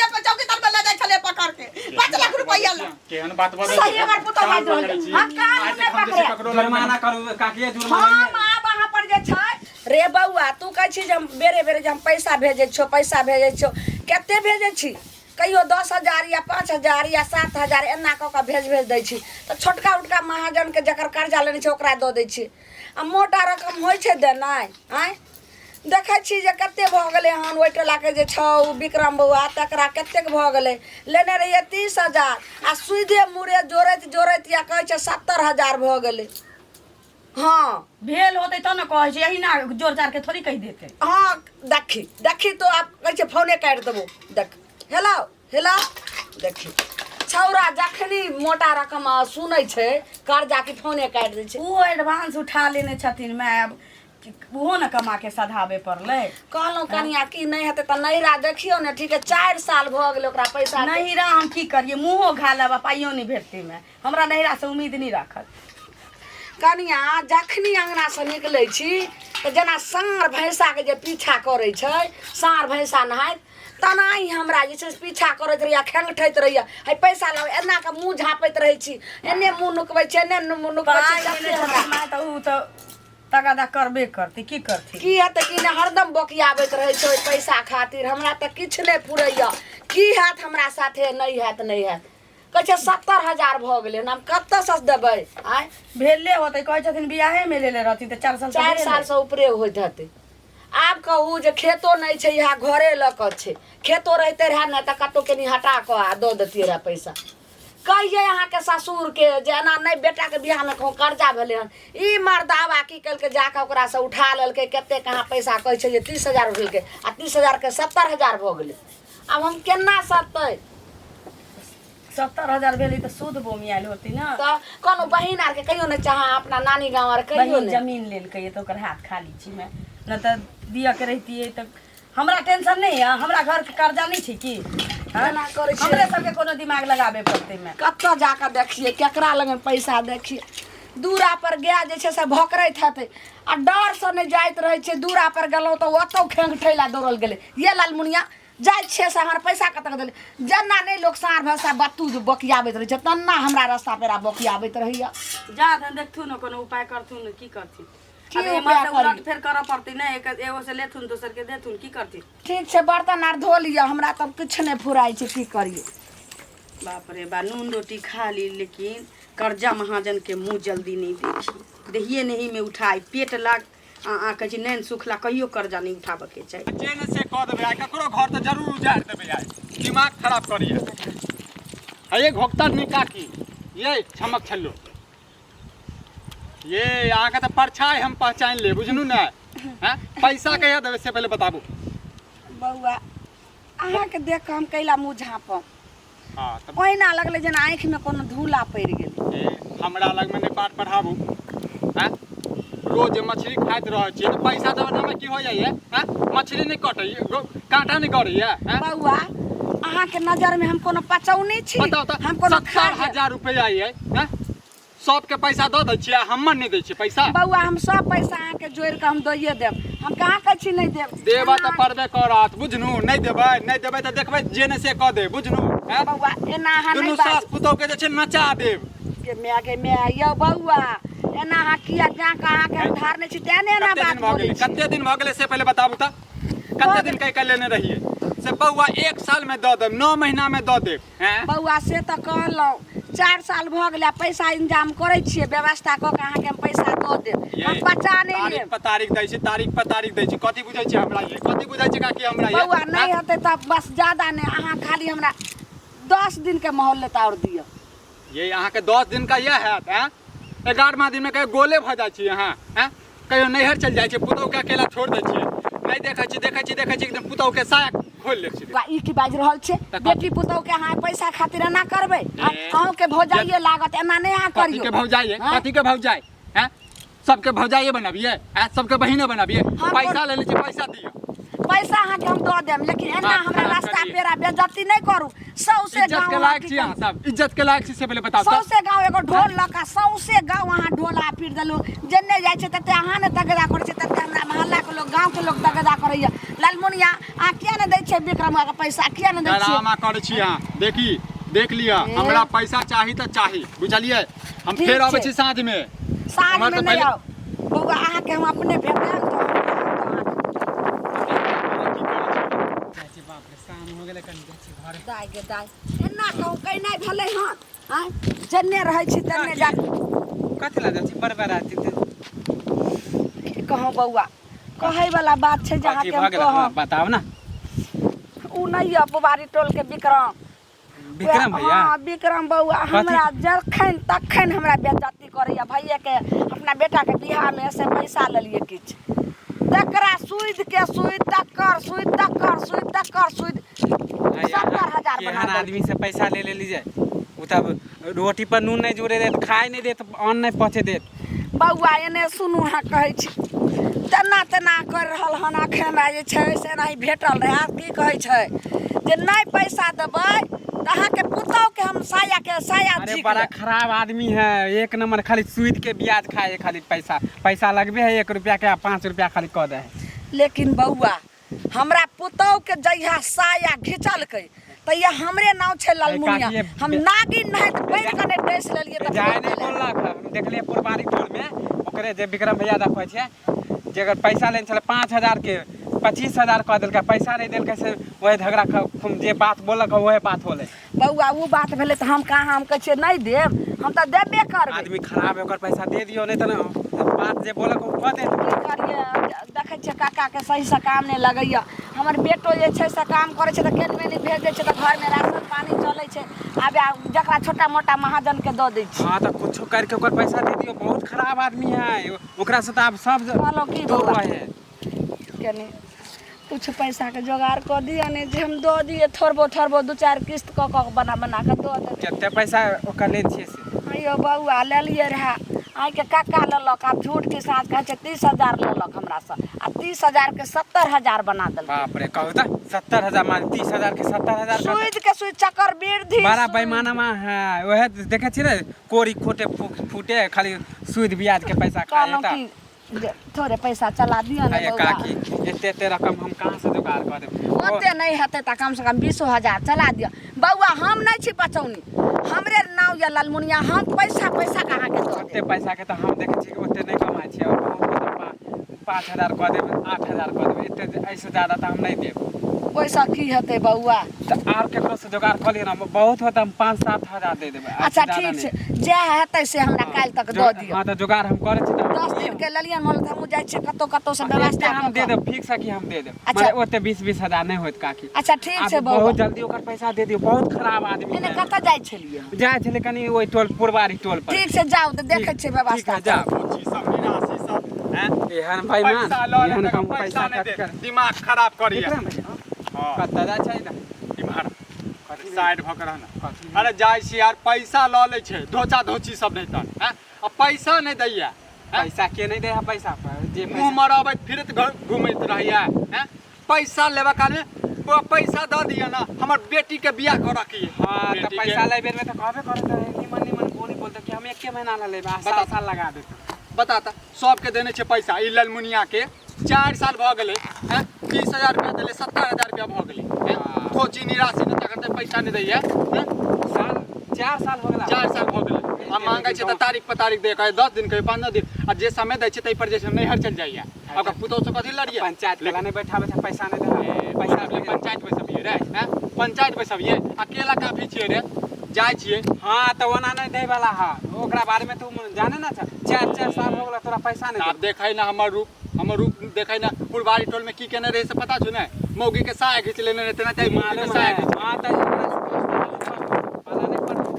पहिले पर चौकी तर में ले जाइ छलै पकड़ के 5 लाख रुपैआ ला। केहन बात बजै सही हमर पुतहु बाजि रहल छै। हाँ, कान नहि पकड़े। जुर्माना करू काकिए, जुर्माना। हम आब अहाँ पर जे छै रे बौआ, तू कहै छी जे हम बेरे बेरे जे हम पैसा भेजै छियौ, पैसा भेजै छियौ, कते भेजै छी? कहियो 10,000 या 5,000 या 7,000 एना कऽ कऽ भेज भेज दै छी, तऽ छोटका उटका महाजनके जकर कर्जा लेने छै ओकरा दऽ दै छी। आ मोटा रकम होइ छै देनाइ? आँय, देखै छी जे कते भऽ गेलै हन। ओहि टोलाके जे छौ विक्रम बौआ, तकरा कतेक भऽ गेलै? लेने रहियै 30,000 आ सुइदे मुरे जोड़ैत जोड़ैत या कहै छै 70,000 भऽ गेलै। हँ। भेल होतै तब ने कहै छै, एहिना जोर जार के थोड़ी कहि देतै। हँ, देखी देखी तो आब कहै छै फोने काटि देबो। देख, हेलो हेलो, देखी छौड़ा जखनी मोटा रकम सुनै छै कर्जा की फोने काटि दै छै। ओहो एडवांस उठा लेने छथिन माय, आब ओहो ने कमा के सधाबे पड़लै। कहलहुँ कनिया की नहि हेतै तऽ नैहरा देखियौ ने। ठीक है, 4 साल भऽ गेलै ओकरा पैसा के। नैहरा हम की करियै? मुँहो घा लेब आ पाइयो नहि भेटतै माय, हमरा नैहरासँ उम्मीद नहि राखत। कनिया, जखनी अङ्गनासँ निकलै छी तऽ जेना साँढ़ भैंसाके जे पीछा करै छै, साँढ़ भैंसा नहाइत तेनाही हमरा जे छै से पीछा करैत रहैए, खेंगठैत रहैए, है पैसा लाउ। एना कऽ मुँह झाँपैत रहै छी, एन्ने मुँह नुकबै छी, एन्ने मुँह नुकबै छी। पाइ तते लेने हमरा छथिन माय, तऽ ओ तऽ तगादा करबे करतै, की करथिन? की हेतै की नहि, हरदम बोकियाबैत रहै छै ओहि पैसा खातिर। हमरा तऽ किछु नहि फुरैए, की हैत हमरा साथे? नहि हैत, नहि हैत। कहै छै 70,000 भऽ गेलै हन, हम कतऽसँ देबै? आँय। भेले होतै, कहै छथिन बियाहेमे लेले रहथिन, तऽ 4 साल तऽ 4 भेलै। सालसँ ऊपरे होइत हेतै। आब कहू जे खेतो नहि छै, इएह घरे लऽ कऽ छै। खेतो रहिते रहए ने तऽ कतहु कनि हटा कऽ आ दऽ दैतियै रहए पैसा। कहियै अहाँके ससुरके जे एना नहि, बेटाके बियाहमे कहूँ कर्जा भेलै हन। ई मर्दावा की केलकै? जाकऽ ओकरासँ उठा लेलकै कते कहाँ पैसा। कहै छै जे 30,000 उठेलकै आ 30,000के 70,000 भऽ गेलै। आब हम केना सतै? 70,000 भेलै तऽ सूद बोमियायल होतै ने। तऽ कोनो बहिन आरके कहियो नहि चाह, अपना नानी गाँव आर कहियो बहिन नहि। जमीन लेलकै तऽ ओकर हाथ खाली छी मैं, नहि तऽ दिअ के रहितियै तऽ हमरा टेंशन नहि यऽ। हमरा घरके कर्जा नहि छै की? हँ? केना करै छियै? हमरे सबके कोनो दिमाग लगाबे पड़तै मैं। कतऽ जाकऽ देखियै, केकरा लग पैसा देखियै? दूरा पर गाय जे छै से भोकरैत हेतै आ डरसँ नहि जाइत रहै छै। दूरा पर गेलहुँ तऽ ओतौ खेंगठै लए दौड़ल गेलै। ये लालमुनिया, जाइ छियै से हमर पैसा कतऽ देलै? जेना नहि लोक साँढ़ भैंसा बत्तू बोकियाबैत रहै छै तेना हमरा रस्ता पेरा बोकियाबैत रहैया। जा धन देखथुन ने, कोनो उपाय करथुन ने, की करथिन? की अब एम्हर उपाय से उलट करी? फेर करऽ पड़तै ने, एक एगो से लेथुन, दोसर के देथुन, की करथिन? ठीक छै, बर्तन आर धो लिअ, हमरा तब किछु नहि फुराइ छै, की करियै? बाप रे बा, नून रोटी खा ली लेकिन कर्जा महाजन के मुंह जल्दी नहीं देखी, देहिए नहीं में उठाई पेट लाग आ आ कहै छी नैन सुखला कहियो कर्जा नहीं उठाबऽ के चाही। जे ने से कऽ देबै, आइ ककरो घर तऽ जरूर उजाड़ि देबै, आइ दिमाग खराब करिए। हे घोकतर नी काकी, ये छमक छल्लो, ये अहाँके तऽ परछाइ हम पहचानि ले, बुझलू ने? हैं, पैसा कहिया देबै से पहिले बताबू। बौआ, अहाँके देख कऽ हम कैला मुँह झाँपब? हँ तऽ ओहिना लगलै जेना आँखिमे कोनो धूला पड़ि गेलै। ए, हमरा लगमे नहि पाठ पढ़ाबू। हैं, रोज मछली खाइत रहै छियै तऽ पैसा देबै तऽ हमरा की हो जाइए? हैं, मछली नहि कटैए, काँटा नहि गड़ैए? हैं? बौआ, अहाँके नजरमे हम कोनो पचौनी छी? बताउ तऽ। हम कोनो 70 खा हजार रुपैआ ये। हैं, सबके पैसा दऽ दै छियै आ हमर नहि दै छियै पैसा? बौआ, हम सब पैसा अहाँके जोड़ि कऽ हम दैये देब, हम कहाँ कहै छी नहि देब। देबऽ तऽ पड़बे करत, बुझनू? नहि देबै, नहि देबै तऽ देखबै, जे नहि से कऽ देब, बुझनू? हैं? बौआ, एना अहाँ दुनू नहि सास बाजू। पुतोह के जे छै नचा देब। गे माय, गे माय, यौ बौआ, एना अहाँ किया? जाँ कऽ अहाँके हम धारने छी तेँ ने एना कते बात दिन भऽ बोलै गेलै? छी। कते दिन भऽ गेलै से पहिले बताबू तऽ। कते दिन कहि कऽ लेने रहियै से बौआ, एक साल में दऽ देब, 9 महीना में दऽ देब? हैं? बौआ, से तऽ कहलहुँ, 4 साल भऽ गेलै आ पैसा इंतजाम करै छियै, व्यवस्था कऽ के अहाँके हम पैसा दऽ देब। ये हम बचा नहि तारीख लेब। पर तारीख दै छी, तारीख पर तारीख दै छी। कथी बुझै छी हमरा ये? कथी बुझै छी काकी हमरा ये? बौआ, नहि हैं? हेतै तऽ बस ज्यादा नहि, अहाँ खाली हमरा 10 दिन के मोहलत आओर दिअ। ये अहाँके 10 दिन का यह हैत? हैं, 11वां दिन में कहियो गोले भऽ जाइ छी अहाँ। हैं, कहियो नैहर चलि जाइ छी, पुतोहु के अकेला छोड़ि दै छियै, नहि देखै छी। देखै छी, देखै छी, एकदम पुतोहु के साया खोलि लै छी। बा, ई की बाजि रहल छै? तऽ बेटी पुतहु के अहाँ पैसा खातिर एना करबै? ए, अहूँके भौजाइए लागत, एना नहि अहाँ कथी के करियौ। भौजाइ है? आँय? कथी के भौजाइ हैं? सबके भौजाइए बनाबिए? हैं, सबके बहिने बनाबिए? हम पैसा ले लै छी, पैसा दियौ। पैसा अहाँके हम दऽ देब लेकिन एना दिमाग हमरा खराब रास्ता करिए। पेरा बेज्जती नहि करू सौसे इज्जत गाँव के लायक अहाँ छी अहाँ सब इज्जत के लायक छी से पहिले बताउ तऽ सौसे गाँव एगो ढोल लऽ कऽ सौसे गाँव अहाँ ढोला पीट देलहुँ जेन्ने जाइ छै तते अहाँ ने तगेदा करै छियै तते हमरा मोहल्लाके लोक गाँवके लोक तगेदा करैए लालमुनिया अहाँ किया नहि दै छियै विक्रम के पैसा किया नहि दै छियै ड्रामा करै छी अहाँ देखी देख लिअ हमरा पैसा चाही तऽ चाही बुझलियै हम ठीक फेर अबै छै। छी साँझमे साँझमे हमर तऽ नहि पहिले आउ बौआ अहाँके हम अपने भेटायब तऽ हम जाइ छी बाप रे शाम हो गेलै कनि जाइ छी घरे दाय गे दाय एना कहू कैनाइ भेलै हन आँय जेन्ने रहै छी तेन्ने जा कथी लए जाइ छी बड़बड़ाती तऽ की कहूँ बौआ कहैवला बात छै जे कथी अहाँके भऽ हम गेल हमरा कहब बताउ ने ओ नहि यऽ पुबारी टोलके विक्रम विक्रम भैया हाँ विक्रम बौआ हमरा जखन तखन हमरा बेइज्जती करैया भैयाके अपना बेटाके बियाहमे से पैसा लेलियै किछु तकरा सूद के सूद तकर सूद तकर सूद तकर सूद 70,000 बना केहन देलकै। आदमी से पैसा ले लेली जाय ओ तब रोटी पर नून नहीं जोड़े देत खाए नहीं देत अन्न नहीं पचे देत बौआ एने सुनू अहाँ कहै छी तेना तेना करि रहल हन अखन हमरा जे छै से एनाही भेटल रहए की कहै छै जे नहि पैसा देबै तऽ अहाँके पुतहुके हम सायाके साया अरे झीक बड़ा लेब। खराब आदमी है एक नंबर खाली सूद के ब्याज खाए है खाली पैसा पैसा लगबे है एक रुपया के आ पाँच रुपया खाली कऽ दे है लेकिन बौआ हमरा पुतहुके जहिया साया घिचलकै तहिया हमरे नाम छै ललमुनिया काकी, हम नागिन नहि तऽ बनि कऽ नहि डसि लेलियै तऽ जाय फेर नहीं गेलै। बोललक हम देखलियै पुरबारी टोल में ओकरे जे विक्रम भैया देखै छै जे अगर पैसा लेने छलै 5,000 के 25,000 कऽ देलकै पैसा नहि देलकै से वही झगड़ा जे बात बोललक वही बात होलै बौआ ओ बात भेलै तऽ हम कहाँ हम कहै छियै नहि देब हम तऽ देबे करबै आदमी खराब है ओकर पैसा दे दियौ नहि तऽ ने बात जे बोलक ओ कऽ देत की करियै देखै छियै काकाके सहीसँ काम नहि लगैए हमर बेटो जे छै से काम करै छै तऽ केनमे नहि भेज दै छै तऽ घरमे राशन पानी चलै छै आब जकरा छोटा मोटा महाजनके दऽ दै छी हाँ तऽ कुछो करके ओकर पैसा दे दियौ बहुत खराब आदमी है ओकरा से तऽ आब सब कहलहुँ की दूर बौआ? रहे कनि किछु पैसाके जोगाड़ कऽ दिअ ने जे हम दऽ दियै थोड़बो थोड़बो दू चारि किस्त कऽ कऽ बना बना कऽ दऽ देबै कते पैसा ओकर लेने छियै से अयो बौआ लेलियै रहए आइके काका लेलक आब झूठके साँझ कहै छै 30,000 लेलक हमरासँ आ 30,000के 70,000 बना देलकै बाप रे कहू तऽ 70,000 मान 30,000 के 70,000 सूद के सूद चक्रवृद्धि बड़ा सूद। बेईमानमा है वएह देखै छियै ने कोरी खोटे फूटे खाली सूद ब्याज के पैसा खाए कहलहुँ तऽ कि जे थोड़े पैसा चला दिअ ने अरे बौआ काकी एते एते रकम हम कहाँ से जोगाड़ कऽ देब ओते नहि हेतै तऽ कमसँ कम 20,000 चला दिअ बौआ हम नहि छी बचौनी हमरे नाव यऽ ललमुनिया हम पैसा पैसा के अहाँके दऽ ओते देब पैसा के तऽ हम देखै छियै कि ओते नहि कमाइ छियै और बहुत होतै 5,000 कऽ देब 8,000 कऽ देब एते एहिसँ ज्यादा तऽ हम नहि देब ओहिसँ की हेतै बौआ तऽ आर केकरो से जोगाड़ कऽ लिअ ने बहुत होतै हम 5-7 हजार दे देबै एहिसँ अच्छा ज्यादा ठीक नहि। छै जे हेतै से हमरा काल्हि तक दऽ दिअ हाँ तऽ जोगाड़ हम करै छी तऽ 10 दिन के लेलियनि मोल तऽ हमहूँ जाइ छियै कतहु कतहु से एते व्यवस्था हम कऽ दे कऽ। देब फिक्स है कि हम दे देब अच्छा। माने ओते 20-20 हजार नहि होत काकी अच्छा ठीक आब छै बौआ बहुत जल्दी ओकर पैसा दे दियौ बहुत खराब आदमी एने है। कतऽ जाइ छलियै जाइ छलै कनि ओहि टोल पुरबारी टोल पर ठीक छै जाउ तऽ देखै छियै ठीक व्यवस्था है जाउ छी सब निराशी सब हैं एहन बेईमान पैसा लऽ एहन लेतै कम पैसा पैसा नहि कट दे कर दिमाग खराब करिए विक्रम भैया हाँ कतऽ जाइ छै ने इम्हर साइड भऽ के रहना कथी अरे जाइ छी यार पैसा लऽ लै छै धोचा धोची सब नहि तऽ हैं आ पैसा नहि दैया हैं? पैसा के नहीं दे है पैसा पर जे मुँह पैसा मरबैत फिरैत घर घुमैत रहैया हैं पैसा लेबऽ काल में पैसा दऽ दिअ ना हमर बेटी के बियाह करऽ के ये हाँ तऽ बेटी के- पैसा लै बेर में तऽ कहबे करत रहे निमन निमन बोली बोलते कि हम एके महीना ला लेबै आ बता। साल साल लगा देते बता तऽ सबके देने छै पैसा ई ललमुनिया के 4 साल भऽ गेलै हैं 30,000 रुपया देले 70,000 रुपया भऽ गेलै हैं हाँ। कोची निराशी नहि तखन तऽ पैसा नहि दैया हैं साल 4 साल हो गेला 4 साल भऽ गेलै आ मांगै छै तऽ तारीख पर तारीख दे कहे 10 दिन कहे 15 दिन आ जे समय दै छै ताहि पर जे छै नैहर चलि जाइया आ ओकर पुतोहु से कथी लड़ियै पंचायत वाला नहीं बैठाबै छै पैसा नहीं दे पैसा पैसा पंचायत बैसबियै रे हैं पंचायत बैसबियै अकेला काफी छियै रे जाइ छियै हाँ तऽ ओना नहीं दै वाला है ओकरा बारे में तू जाने ना छ चार चार साल हो गेला तोरा पैसा नहीं आब देखै ना हमर रूप हमर रूप देखै ना पुरबारी टोल में की केने रहे से पता छौ ने मौगी के साया घीच लेने रहे तेना चाहे मौगी के मालूम साया है घीच हाँ तऽ एकरा से पाला नहीं पड़तौ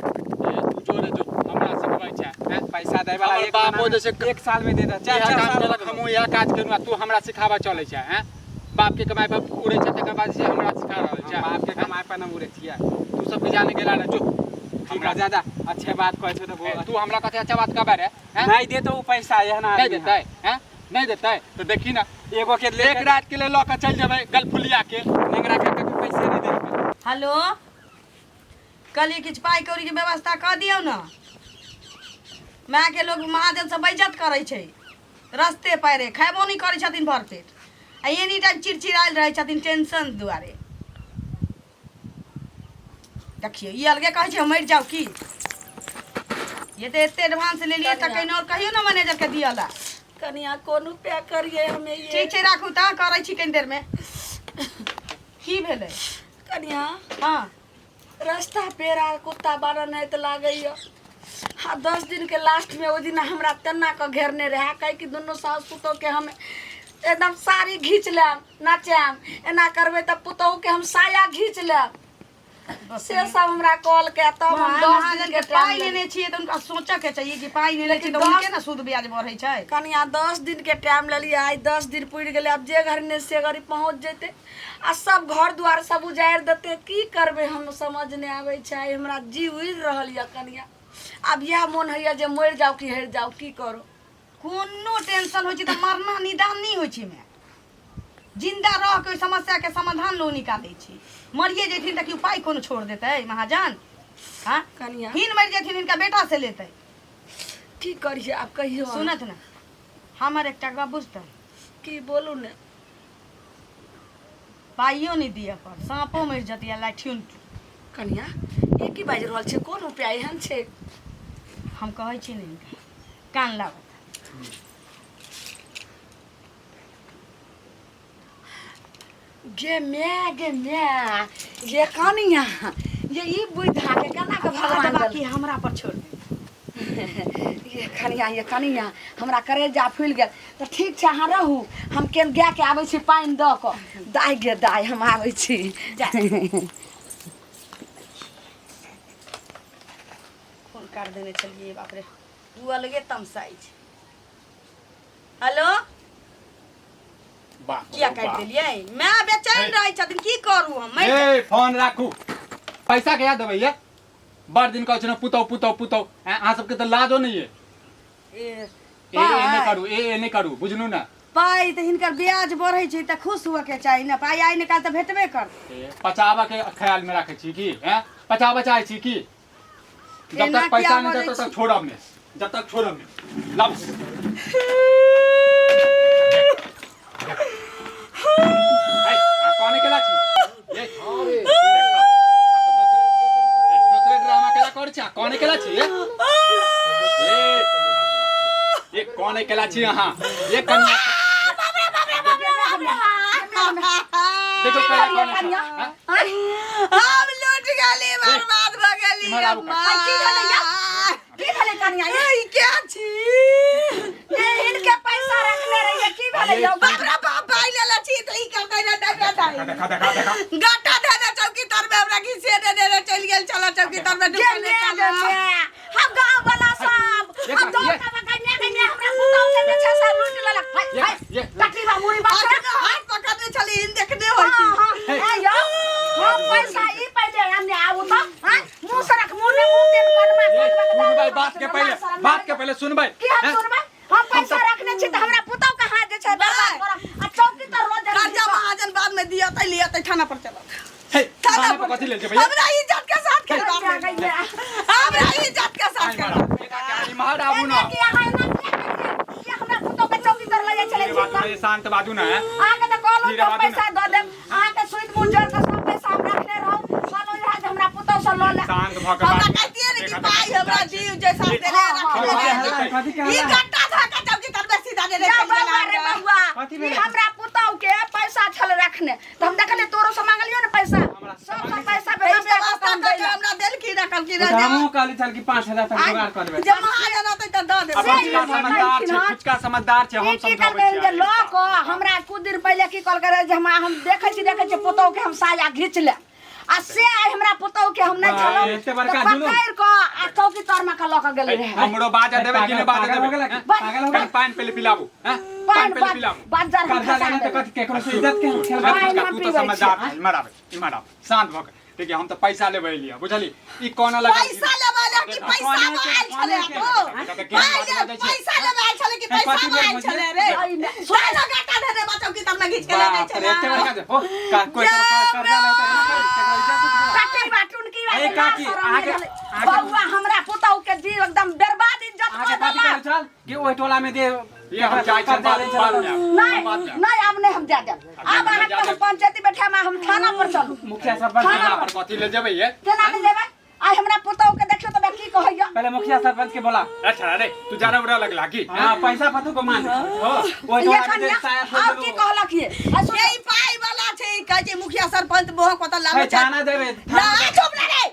ए, तू जोरे जो हमरा सिखबै छै हैं? पैसा दै वाला हमर एक बापो महीना जे छै एक साल में दे दे चार इएह चार काम साल केलक हमहूँ इएह काज केलहुँ आ तू हमरा सिखाबऽ चलै छै हैं बाप के कमाइ पर उड़ै छै तकर बाद से हमरा सिखा रहल छै बाप के कमाई पर न उड़े छियै तू सबके जाने गेला रे जो ठीक है जा जा अच्छे बात कहै छौ तऽ ए, बोल तू हमरा कथे अच्छा बात कहबे रे हैं नहीं दे तो उ पैसा एहन नहीं आदमी देतै हैं नहीं देतै तऽ देखी ना एगो के एक रात के लिए लऽ के चलि जेबै गलफुलिया के। नेंगरा काका के पैसे नहि देलकै। हेलो, कहलियै किछु पाइ कौड़ीके व्यवस्था कऽ दियौ ने। मायके लोक महाजनसँ बेइज्जत करै छै, रस्ते पैरे खयबो नहि करै छथिन भर पेट, आ एनी टाइम चिड़चिड़ायल रहै छथिन टेंशन दुआरे। देखियौ, ई अलगे कहै छै हम मरि जाउ की। ये तऽ एते एडवांस लेलियै तऽ कहीं आओर कहियौ ने मैनेजरके दिअ ला। कनिया कोन उपाय करिए हमे ये? ठीक छै, राखू तऽ, करै छी कनि देरमे। की भेलै कनिया? हँ। रास्ता पेड़ा कुत्ता बारह नहि तऽ लागैया। हाँ, 10 दिन के लास्ट में ओहि दिन हमरा तेना कऽ घेरने रहे, कहै कि दुनू सासु पुतोह के हम एकदम साड़ी घीच लेब, नचायब, एना करबै तऽ पुतोह के हम साया घीच लेब, से सब हमरा कॉल के तब हम 10 दिन के पाइ टाइम लेने छियै तऽ हुनका सोचऽ के चाहिए कि पाइ लेने छियै लेकिन तऽ हुनके ने सूद ब्याज बढ़ै छै। कनिया, 10 दिन के टाइम लेलियै, आइ 10 दिन पुरि गेलै। आब जे घड़ी ने से घड़ी पहुँच जेतै आ सब घर दुआर सब उजाड़ि देतै। की करबै हम, समझ नहि आबै छै। आइ हमरा जी उड़ि रहल यऽ कनिया। आब इएह मोन होइए जे मरि जाउ कि हरि जाउ, की करू? कोनो टेंशन होइ छै तऽ मरना निदान नहि होइ छै माय। जिंदा रह के ओहि समस्या के समाधान लोग निकालै छै। मरिए जेथिन तऽ केओ पाइ कोनो छोड़ देतै महाजन? हाँ? कनिया। हिन मरि जेथिन, हिनका बेटा से लेतै। की करियै आब, कहियौ अहाँ। सुनत ने, हमर एकटा गप बुझतै? की, बोलू ने। पाइयो नहि दिअ पर साँपो मरि जेतै आ लाठियो नहि टूटतै। कनिया, ई की बाजि रहल छै? कोन उपाय एहन छै? हम कहै छी ने हिनका कान लागत। गे my, गे my, ये कनिया, ये ई बुद्धा के केना के भगवान बाकी हमरा पर छोड़ दे। ये कनिया, ये कनिया, हमरा करेजा फूलि गेल। तऽ ठीक छै, अहाँ रहू, हम केन गायके आबै छी पानि दऽ कऽ। दाय गे दाय, हम आबै छी। जा, फोन काट देने छलियै। बाप रे, ओ अलगे तमसाइ छै। हेलो। बाप किया रे काटि बाप। देलियै? माय बेचैन रहै छथिन, की करू हम? मरि ए, फोन राखू। पैसा कहिया देबै ये? बड़ दिन कहै छै ने पुतौ पुतौ पुतौ। अहाँ सबके तऽ लाजो नहि ये। ए, ए ए नहि पाइ करू, ए ए नहि करू, बुझलू ने? पाइ तऽ हिनकर ब्याज बढ़ै छै तऽ खुश हुअ के चाही ने। पाइ आइ निकाल तऽ भेटबे करतै। ए, पचाबऽ के ख्याल में राखै छी की? हैं, पचाबऽ चाहै छी की? जब एना तक पैसा किया नहीं बजै देतौ छी? तक छोड़ब नहि, जब तक छोड़ब नहि। लाउ। है, अहाँ कौने केला छी? ए, देखो, आ तऽ दोसरे ड्रामा केला करै छी। अहाँ कौने केला छी? ए? ए, ए कौने केला छी अहाँ? ए कनिया, देखो केला कौने छी, हाँ? हम लूट गेली, बर्बाद भऽ गेली। इम्हर आबू। अम्मा। की भेलै या? की भेलै कनिया? ए, ई क्या छी? ये हिनके पैसा रखने रहिए, की भेलै यौ? बाप रे बाप, पाइ लेले छी तऽ ई करतै रे? देखा देखा देखा देखा देखा। गट्टा धे चौकी तर में हमरा घिसे दे दे चलि गेल छल चौकी तर में गे ढुकले गे छल। गे, हम गाँव वाला सब ये हम ये। दौड़ के गए ने गए, हमरा पुतहु के जे छै से लूटि लेलक। हाय ये हाय। ये। तकलीफ मुड़ी बात छै। अखन हाथ पकड़ने छली, हिन देखने होइ छी। हाँ हाँ, ए यौ, हम पैसा ई पहिले आने आबू तऽ हाँ मुँह से रख, मुँह ने मुँह तेल कनमा ये कनमा। सुनबै बात के पहिले, बात के पहिले सुनबै। की हम हैं? सुनबै? हम पैसा रखने छी तऽ हमरा पुतहु के हाथ जे छै बर्बाद करब आ चौकी तर रोज कर्जा महाजन बाद में दियतै लियतै, थाना पर चलत। हे, थाना थाने पर पर कथी लेल जेबै ये? हमरा इज्जत के साथ खेलबाक गइया। हमरा इज्जत के साथ खेलबाक। इम्हर आबू एना ना। की अहाँ एना किया केलियै? किया हमरा पुतहु के चौकी तर लऽ जाइ छलै? ये बात नहीं, शांत बाजू ना। अहाँके तऽ कहलहुँ धीरे जे हम बाजू पैसा दऽ देब अहाँके। सुति मुँह जोड़ कऽ सब पैसा हम रखने रहूँ, कहलहुँ रहए जे हमरा पुतहु सँ लऽ ले। शांत भऽ के हमरा बाजू। कहतियै ने कि देखा, पाइ देखा, हमरा दियौ जैसा देले हाँ, रखने कथी रहे। कथी के ई हल्ला? गट्टा धऽ के चौकी तर में सीधा देने जा चलि बौआ रे गेल। बौआ, कथी ई भेलै? हमरा पुतहु के पैसा छल रखने तऽ हम देखलियै, तोरो से मांगलियौ ने पैसा, सबसँ पैसा ई व्यवस्था कऽ व्यवस्था कऽ हम कऽ के दैलक। हमरा देलखिन रखल कि तऽ हमहूँ कहली छल कि 5000 तक जोगाड़ कऽ देबै। जे महाजन अतै तऽ दऽ देबै। अब फुचका समझदार छै, फुचका समझदार छै, हम ई की समझाबै करबै छियै। जे लऽ कऽ हमरा कुछ दिन पहिले की कहलकै रहै जे हमरा हम देखै छी, देखै छी, पुतहु के हम साया घीच लेब, आ से आइ हमरा पुतहु के हम नहि बाप छलहुँ रे, एते बड़का तऽ जुलुम। पकड़ि कऽ आ चौकी तरमे कऽ लऽ कऽ गेलै रहै। हमरो बाजा देबै कि नहि बाजा पागल हो देबै? गेला की? हैं? पागल हो गेला? कनि पानि पहिले पिलाबू, हैं? पानि पहिले पिलाबू। बज्जर हम कर्जा खसा लेने तऽ देबै। कथी केकरो से इज्जत के खेलबा? पानि फुचका, हम तू तऽ पीबै छी। समझदार छै। इम्हर आबै, इम्हर आब, शांत भऽ के। देखिए, हम तऽ पैसा लेबै एलियै, बुझली? ई कोना लगा पैसा लेबै ले कि पैसा आयल छलै तो पैसा लेबे आयल छलै कि पैसा आयल छलै रे सोना गाटा धरे बचाउ कि तब घीच के ले जाइ बाप रे, एते छलै बड़का जे- हो, का कोई कर्जा लेता है ना, केकरो इज्जत उठा। कटी बा टुनकी बा ए, काकी, अहाँके- बौआ हमरा पुतहु के जी एकदम बर्बाद इज्जत अहाँके कऽ कथी देलक कहै छल कि ओहि टोला में दे ये हम जाइ छी कर्जा बाद लै बाद छल में आएब। नहीं बाद में आएब। नहीं आब नहीं हम जा देब आब अहाँके हम पंचायती बैठाम आ हम थाना पर चलू मुखिया सरपंच थाना थाना पर कथी ले जेबै ये केना नहि जेबै आइ हमरा पुतहु के देखियौ तऽ की कहैया पहले मुखिया सरपंच के बोला अच्छा अरे तू जाना उड़ा लगला की हाँ पैसा पतू को मान हो ओहि ये टोला में जे कन्या साया और की कहलक ये आ सुन ये पाई वाला छै कहै छै मुखिया सरपंच बोह कत लालो है, थाना देबै ना चुप ना रे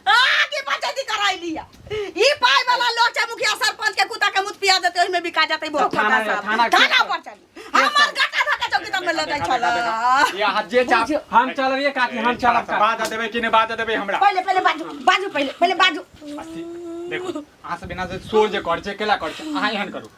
आ के पंचायती कराई लिया ई पाई वाला लोग छै मुखिया सरपंच के कुत्ता के मुत पिया देते ओहि में बिका जेतै बोह थाना- थाना- थाना पर चल हमर गटा धक्का चौकी तर में लऽ जाइ छल ये अहाँ जे चाह हम चलबिए काकी हम चलब काकी। बाद देबै कि नहि बाद देबै हमरा पहिले पहिले बाजू बाजू पहिले पहिले बाजू देखू अहाँ सब बिना जे शोर जे करै छै केला करै छै अहाँ एहन करू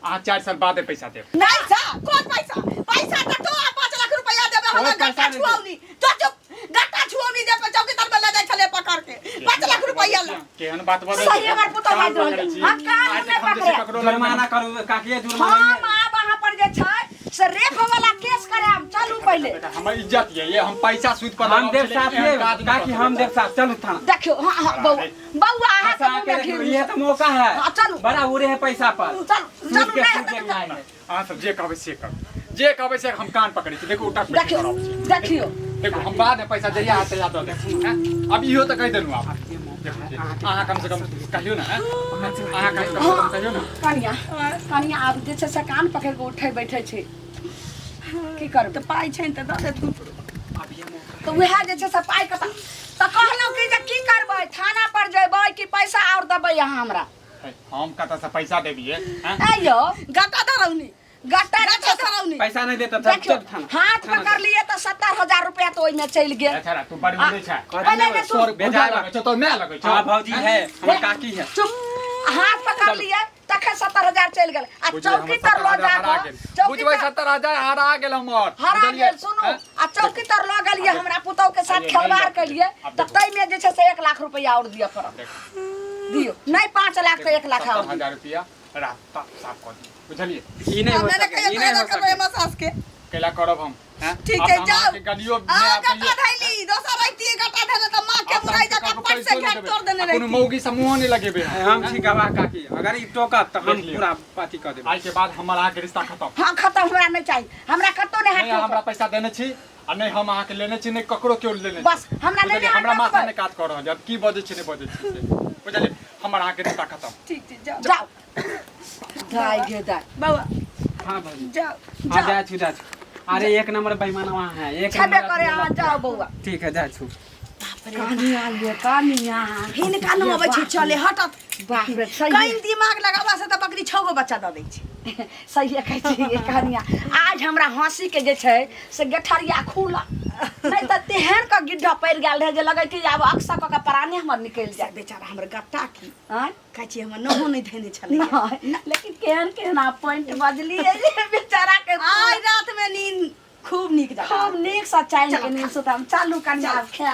अहाँ 4 साल बादे पैसा देब नहीं सा कौन पैसा पैसा तो तो 5 लाख रुपया देबे हमरा कोई पैसा गट्टा नहीं छुआउनी तो चुप गट्टा छुआउनी दे पे चौकी तर में लऽ जाइ छले पकड़ के 5 लाख रुपया ला केहन बात बजै सही हमर पुतहु बाजि रहल छै। हाँ, कान नहि पकड़े। जुर्माना करू काकी जुर्माना हम आब अहाँ पर जे छै से रेप वाला केस करायब चलू पहिले हमर इज्जत ये ये हम पैसा सूद पर हम देव साथ ये काकी हम देव साथ चलू थाना देखियौ हाँ हाँ बौआ बौआ अहाँ पैसा के के मुँह में देखियौ, घी ये तो मौका है हाँ, चलू। बड़ा उड़े है पैसा पर चलू सूद चलू के नहीं सूद हेतै देखना है अहाँ सब जे कहबै से करू जे कहबै से हम कान पकड़ै छी देखू उठक बैठक देखियौ करब छी। देखियौ देखू हम बाद में पैसा जहिया हाथ तहिया दऽ देब हैं? अब इहो तऽ कहि देलहुँ आब देखू जे, अहाँ कम से कम कहियौ ने हैं? अहाँ कम से कम कहियौ ने कनिया कनिया आब जे छै से कान पकड़ि कऽ उठै बैठै छै की करबै तऽ पाइ छै तऽ दऽ देथुन तऽ उएह जे छै से पाइ कतऽ तऽ कहलहुँ कि जे की करबै थाना पर जेबै कि पैसा आओर देबै अहाँ हमरा है, हम कतऽसँ पैसा देबियै हैं? ऐ यौ गट्टा धरौनी गट्टा जे गट्टा छै से- धरौनी पैसा नहीं देता तब देखियौ चल थाना हाथ पकड़ लिए तऽ 70,000 रुपया तऽ ओहिमे चलि गेल अच्छा रा, तू बड़ बुझै छै पहिले ने तू तोर बेजा लगै छौ तोर माय लगै छौ हाँ भौजी है हमर काकी है चुप हाथ पकड़ लिए तखन 70,000 चलि गेल आ बुझबै चौकी हमर तर लऽ 70,000 जा हरा कऽ गेल। चौकी बुझबै तर 70,000 हरा गेल हमर हरा बुझलियै? गेल सुनू हैं? आ चौकी तर लऽ गेलियै हमरा पुतहु के साथ आइए, खेलवाड़ नहीं केलियै आब तऽ देखू। ताहिमे जे छै से 1 लाख रुपया आओर दिअ पड़त देखू, दियौ नहि 5 लाख तऽ 1 लाख सत्तर आओर दियौ। हजार रुपया रास्ता साफ कऽ दियौ बुझलियै ई नहीं हो हमरा सके कहियो ई नहीं फायदा हो करबै सके हमर सास के कैला करब हम हैं? ठीक आब है तऽ हम जाओ अहाँके गलियो आ मे आब गट्टा कहियो- धैली दोसर रहिती गट्टा धैले तऽ माँ के आब तऽ मुराई हम जकाँ ककरो पट से पैसो नहि घेट देबै। तोड़ देने आ कोनो रहिती मौगी से मुँहो नहि लगेबै हम हम छी गवाह काकी अगर ई टोकत तऽ हम देख लियौ। पूरा अथी कऽ देबै आइ के बाद हमर अहाँके रिश्ता खतम हाँ खतम हमरा नहि चाही हमरा कतौ नहि नहि हाथ हमरा पैसा देने छी आ नहि हम अहाँके लेने छी नहि ककरो केओ लेने छी बस हमरा नहि बुझलियै? अहाँ हमरा माथा टोकबै। नहि काज कऽ रहल छै आब की बजै छी नहि बजै छी से बुझलियै हमर अहाँके रिश्ता खतम ठीक छै जाओ जाओ दाय गे दाय बाबा हाँ भौजी जाओ हाँ जाओ जा छु जा छु अरे एक नंबर बेईमानवा है एक छेबे नंबर करे अहाँ जाओ बौआ ठीक है जा छु कनिया ये कनिया हिनका न अबै छै चले हटत बाप रे सही कहीं दिमाग लगाबा से तऽ बकरी 6 गो बच्चा दऽ दै छै सही कहै छी कनिया आज हमरा हंसी के जे छै से गेठरिया खुला नहि तऽ तेहन के गिड्ढा पड़ि गेल रहै जे लगै कि आब अक्सा कऽ के प्राणे हमर निकलि जाय बेचारा हमर गट्टा की आँय कहै छी हमर नहो नहि धैने छलै नहि लेकिन केहन केहन आ पॉइंट बजलियै जे बेचारा के आइ रात में नींद खूब नीक जकाँ खूब नीक सँ चैन के नींद सुतम चलू कनिया आब खायब